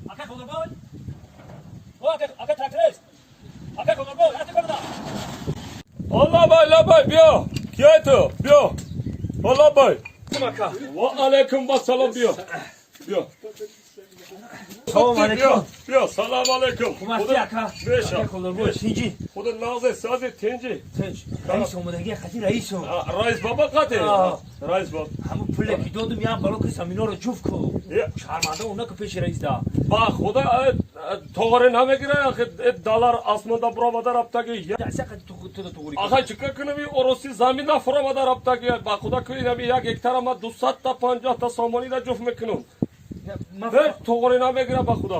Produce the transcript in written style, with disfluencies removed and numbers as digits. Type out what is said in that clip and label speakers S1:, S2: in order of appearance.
S1: Ака Конурбой, о ака, ака тракторист, ака Конурбой, ҳасти кор.
S2: Лабай, лабай, биё. Киай ту? Биё. Лабай. Ва алейкум вассалом, биё. Биё.
S1: Салом алейкум.
S2: Биё, салом алейкум.
S1: Хумасти, ака?
S2: Беша.
S1: Ака Конурбой, тинҷи?
S2: Худо нағзе, сази, тинҷи.
S1: Тинҷ. Раис омадаги, қати раисо.
S2: Раис баба қати? Раис баба.
S1: Ҳамун пуле ки додум, як бало ки саминоро ҷуфт ку. Шарманда она ку пеши раис да.
S2: Ба худо, тоғре намегира, доллар осмонда буромада рафтаги.
S1: Аса қати ту да туғри.
S2: Аха, чика кунам, ороси замина фуромада рафтаги. Ба худо, ку инами як гектара ма 250 та сомони да ҷуфт мекунам. Тоғре намегира, ба худо.